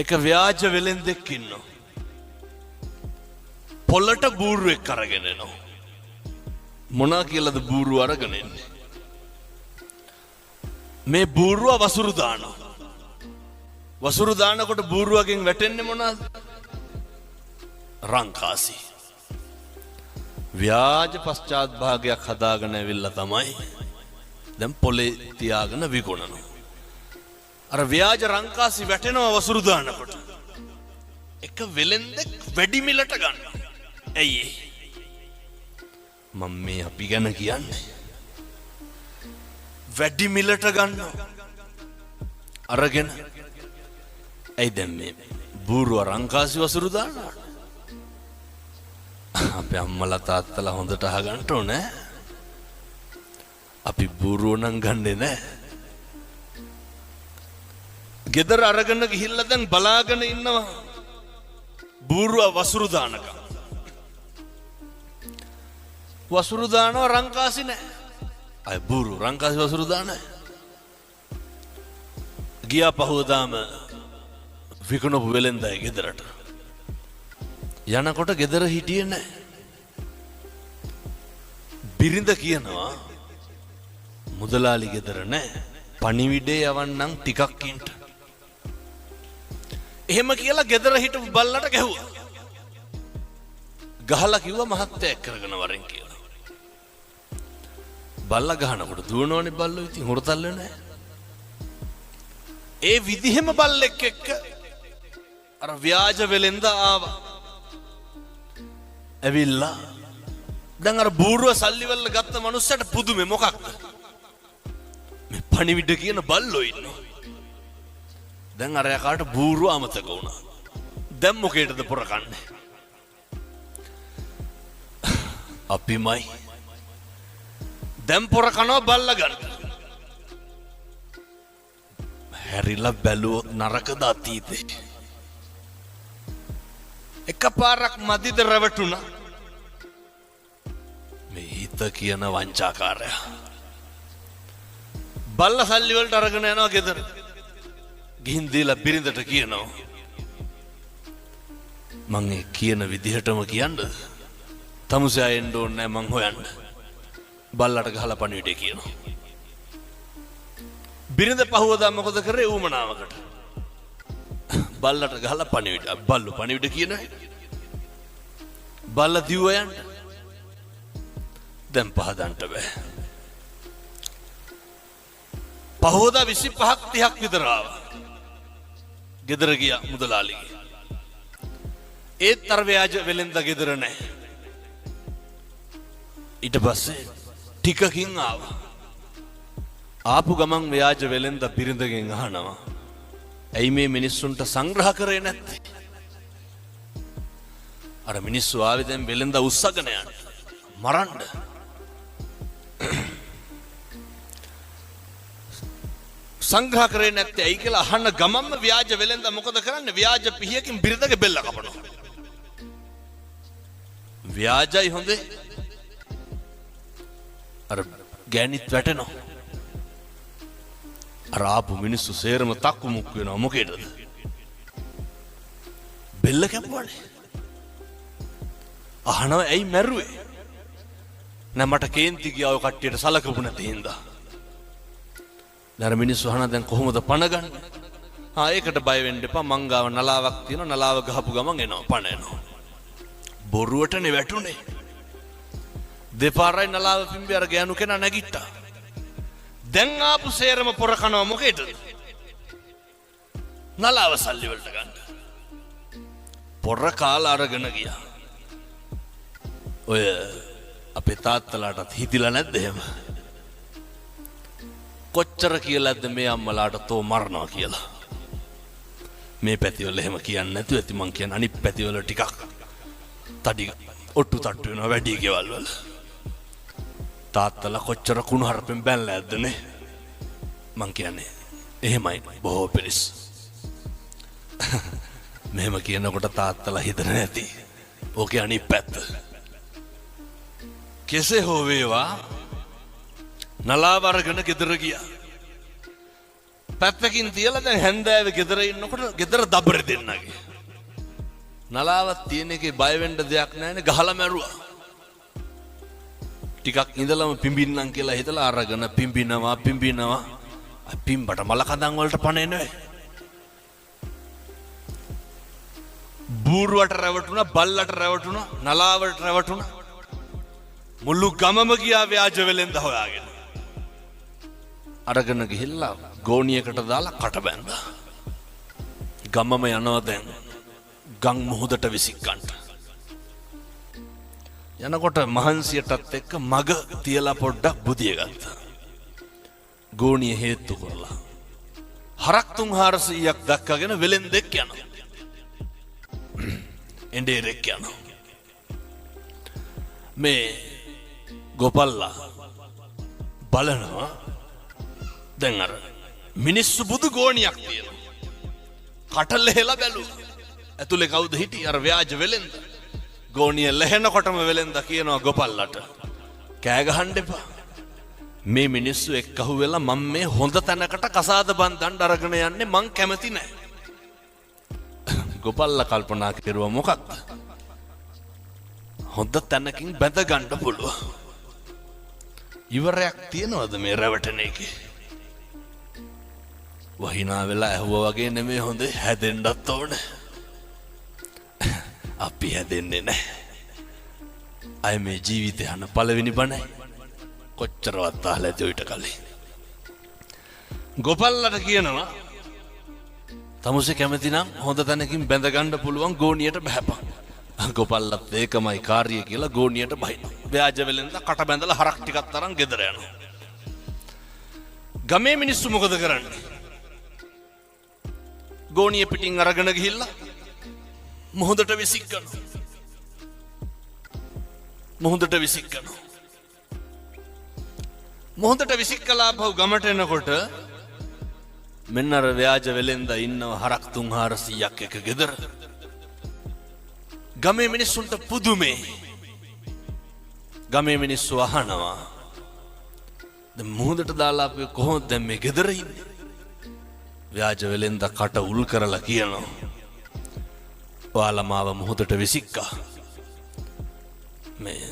එක ව්‍යාජ වෙලෙන්දෙක් ඉන්නවා. පොළට බූරුවෙක් අරගෙන එනවා. මොනා කියලාද බූරුව අරගෙන එන්නේ? මේ බූරුවා වසුරු දානවා. වසුරු දානකොට බූරුවගෙන් වැටෙන්නේ මොනවාද? රංකාසි. ව්‍යාජ පශ්චාත් භාගයක් හදාගෙන ඇවිල්ලා තමයි දැන් පොලේ තියාගෙන විකුණනවා. අර ව්‍යාජ රංකාසි වැටෙනවා වසුරු දානකොට. එක වෙලෙන්දෙක් වැඩි මිලට ගන්නවා. ඇයි ඒ? මම මේ අපි ගැන කියන්නේ. වැඩි මිලට ගන්නවා. අරගෙන ඇයි දැන් මේ බූරුව රංකාසි වසුරු දානවා? අපේ අම්මලා තාත්තලා හොඳට අහගන්න ඕනේ. අපි බූරුව නම් ගන්නෙ නෑ. ගෙදර අරගෙන ගිහිල්ලා දැන් බලාගෙන ඉන්නවා බූරුව වසුරු දානකම්. වසුරු දානවා, රංකාසි නෑ. අය බූරු රංකාසි වසුරු දාන ගියා. පහුවදාම විකුණපු වෙලෙන්දයි ගෙදරට යනකොට ගෙදර හිටියේ නෑ. බිරිඳ කියනවා, මුදලාලි ගෙදර නෑ, පණිවිඩේ යවන්නම් ටිකක් ඉන්න. එහෙම කියලා ගෙදර හිටපු බල්ලට ගැහුවා. ගහලා කිව්වා මහත්තයා එක් කරගෙන වරෙන් කියලා. බල්ලා ගහනකොට දුවනවනේ බල්ලෝ, ඉතින් හොරතල් වෙන්නේ. ඒ විදිහෙම බල්ලෙක් එක්ක අර ව්‍යාජ වෙලෙන්ද ආවා. ඇවිල්ලා දැන් අර බූරුව සල්ලි වල ගත්ත මනුස්සයට පුදුමේ. මොකක්ද මේ පණිවිඩ කියන බල්ලෝ ඉන්නවා. දැන් අර යකාට බූරුව අමතක වුණා. දැන් මොකේටද පොර කන්නේ? අපිමයි. දැන් පොර කනවා බල්ලා ගන්න. හැරිලා බැලුවොත් නරකද අතීතේ? එකපාරක් මදිද රැවටුණා? මේ හිත කියන වංචාකාරයා. බල්ල සල්ලි වලට අරගෙන යනවා ගෙදර. ගිහින් දීලා බිරිඳට කියනවා. මං ඒ කියන විදිහටම කියන්නද? තමුසයා එන්න ඕනේ නෑ මං හොයන්න. බල්ලට ගහලා පණිවිඩය කියනවා. බිරිඳ පහුවදා මොකද කරේ ඌමනාවකට? බල්ලට ගහලා පණිවිඩ. බල්ලෝ පණිවිඩ කියන බල්ලා දිව්ව යන්න. දැන් පහදන්ට බෑ. පහුවදා 25ක් 30ක් විතර ආවා. ගෙදර ගියා මුදලාලිගේ. ඒත් අර ව්‍යාජ වෙලෙන්ද ගෙදර නෑ. ඊට පස්සේ ටිකකින් ආවා. ආපු ගමන් ව්‍යාජ වෙලෙන්ද බිරිඳගෙන් අහනවා. ඇයි මේ මිනිස්සුන්ට සංග්‍රහ කරේ නැත්තේ? අර මිනිස්සු ආවේ දැන් වෙලෙන්ද උස්සගෙන යන්න. මරන්න. සංග්‍රහ කරේ නැත්තේ ඇයි කියලා අහන ගමන්ම ව්‍යාජ වෙලෙන්ද මොකද කරන්නේ? ව්‍යාජ පිහියකින් බිරිඳගේ බෙල්ල කපනවා. ව්‍යාජයි හොඳේ. අර ගෑනිත් වැටෙනවා. අර ආපු මිනිස්සු සේරම තක්කු මුක්කු වෙනවා. මොකේද? බෙල්ල කැපුවානේ. අහනවා ඇයි මැරුවේ? නෑ, මට කේන්ති ගියා ඔය කට්ටියට සලකපු නැති හින්දා. දැන් අර මිනිස්සු අහනවා දැන් කොහොමද පණ ගන්නේ? ආ, ඒකට බය වෙන්න එපා, මං ගාව නලාවක් තියෙනවා, නලාව ගහපු ගමන් එනවා පණ එනවා. බොරුවටනේ වැටුනේ. දෙපාරයි නලාව පිම්බි, අර ගෑනු කෙනා නැගිට්ටා. දැන් ආපු සේරම පොර කනවා මොකේද? නලාව සල්ලි වලට ගන්න. පොර කාලා අරගෙන ගියා. ඔය අපේ තාත්තලාටත් හිතිලා නැද්ද එහෙම? කොච්චර කියලාද මේ අම්මලාට තෝ මරනවා කියලා? මේ පැතිවල එහෙම කියන්නේ නැතුව ඇති. මං කියන්නේ අනිත් පැතිවල ටිකක් තඩි ඔට්ටු තට්ටු වෙනවා වැඩි ගෙවල් වල. තාත්තලා කොච්චර කුණු හරපෙන් බැනලා ඇද්ද නේ? මං කියන්නේ එහෙමයි බොහෝ පිරිස්. මෙහෙම කියනකොට තාත්තලා හිතන නැති. ඕකේ අනිත් පැත්ත. කෙසේ හෝ වේවා, නලාව අරගෙන ගෙදර ගියා. පැත්තකින් තියලා දැන් හැන්දෑවේ ගෙදර ඉන්නකොට ගෙදර දබරේ දෙන්නගේ. නලාවක් තියෙන එකේ බය වෙන්න දෙයක් නැහැනේ, ගහලා මැරුවා. ටිකක් ඉඳලම පිඹින්නම් කියලා හිතලා අරගෙන පිඹිනවා පිඹිනවා. පිඹට මල කඳන් වලට පණ එනවා. බූරුවට රැවටුණා, බල්ලට රැවටුණා, නලාවට රැවටුණා. මුළු ගමම ගියා ව්‍යාජ වෙලෙන්ද හොයාගෙන. අරගෙන ගිහිල්ලා ගෝණියකට දාලා කට බැන්දා. ගමම යනවා දැන් ගම් මුහුදට විසික්කන්ට. යනකොට මහන්සියටත් එක්ක මග තියලා පොඩ්ඩක් බුදිය ගත්තා. ගෝණිය හේතු කරලා. හරක් 300-400ක් දක්වාගෙන වෙලෙන්දෙක් යනවා. එඬේරෙක් යනවා. මේ ගොපල්ලා බලනවා දැන් අර මිනිස්සු බුදු ගෝණියක් තියෙනවා. කට ලෙහෙලා බැලුවා. ඇතුලේ කවුද හිටියේ? අර ව්‍යාජ වෙලෙන්ද. ගෝණිය ලෙහෙනකොටම වෙලෙන්ද කියනවා ගොපල්ලට, කෑ ගහන්න එපා. මේ මිනිස්සු එක්ක අහුවෙලා මම මේ හොඳ තැනකට කසාද බන්දන්න අරගෙන යන්නේ, මං කැමති නෑ. ගොපල්ලා කල්පනා කෙරුවා මොකක්ද? හොඳ තැනකින් බැඳ ගන්න පුළුවන්. ඉවරයක් තියනවද මේ රැවටෙන එකේ? වහිනා වෙලා ඇහුවා වගේ නෙමෙයි හොඳේ, හැදෙන්නත් ඕනේ. අපි හැදෙන්නේ නැහැ. අය මේ ජීවිතය යන පළවෙනි බණයි. කොච්චරවත් අහලා ඇති ඔයිට කලින්. ගොපල්ලට කියනවා තමුසේ කැමති නම් හොඳ තැනකින් බැඳ ගන්න පුළුවන්, ගෝණියට බහැපන්. ගොපල්ලත් ඒකමයි කාර්යය කියලා ගෝණියට බහිනවා. ව්‍යාජ වෙලෙන්ද කට බැඳලා හරක් ටිකක් තරම් ගෙදර යනවා. ගමේ මිනිස්සු මොකද කරන්නේ? ගෝණිය පිටින් අරගෙන ගිහිල්ලා මුහුදට විසික්කනවා. මුහුදට විසික්කනවා. මුහුදට විසික්කලා ආපහු ගමට එනකොට මෙන්න අර ව්‍යාජ වෙලෙන්ද ඉන්නව හරක් 300-400ක් එක ගෙදර. ගමේ මිනිස්සුන්ට පුදුමේ. ගමේ මිනිස්සු අහනවා, දැන් මුහුදට දාලා අපි කොහොමද දැන් මේ ගෙදර ඉන්නේ? ව්‍යාජ වෙලෙන්ද කට උල් කරලා කියනවා, ඔයාලා මාව මුහුදට විසික්කා. මේ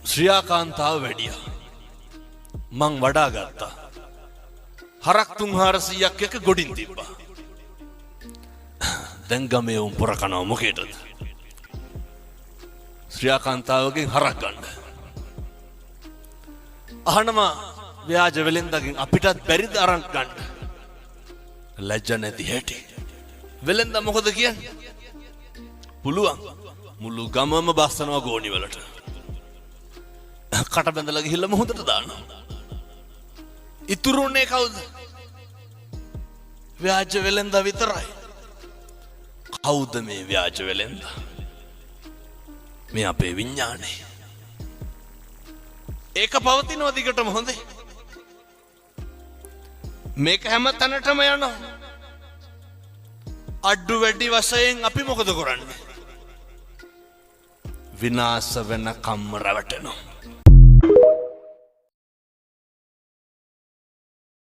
ශ්‍රියාකාන්තාව වැඩියා. මං වඩා ගත්තා. හරක් 300-400ක් එක ගොඩින් තිබ්බා. දැන් ගමේ උන් පොර කනවා මොකේටද? ශ්‍රියාකාන්තාවගෙන් හරක් ගන්න. අහනවා ව්‍යාජ වෙලෙන්දගෙන්, අපිටත් බැරිද අරන් ගන්න? ලැජ්ජ නැති හැටි. වෙලෙන්ද මොකද කියන්නේ? පුළුවන්. මුළු ගමම බස්සනවා ගෝණි වලට. කට බැඳලා ගිහිල්ලා මුහුදට දානවා. ඉතුරුන්නේ කවුද? ව්‍යාජ වෙලෙන්ද විතරයි. කවුද මේ ව්‍යාජ වෙලෙන්ද? මේ අපේ විඤ්ඤාණය. ඒක පවතිනවා දිගටම හොඳේ. මේක හැම තැනටම යනවා. අඩු වැඩි වශයෙන් අපි මොකද කරන්නේ? විනාශ වෙන කම්ම රැවටෙනවා.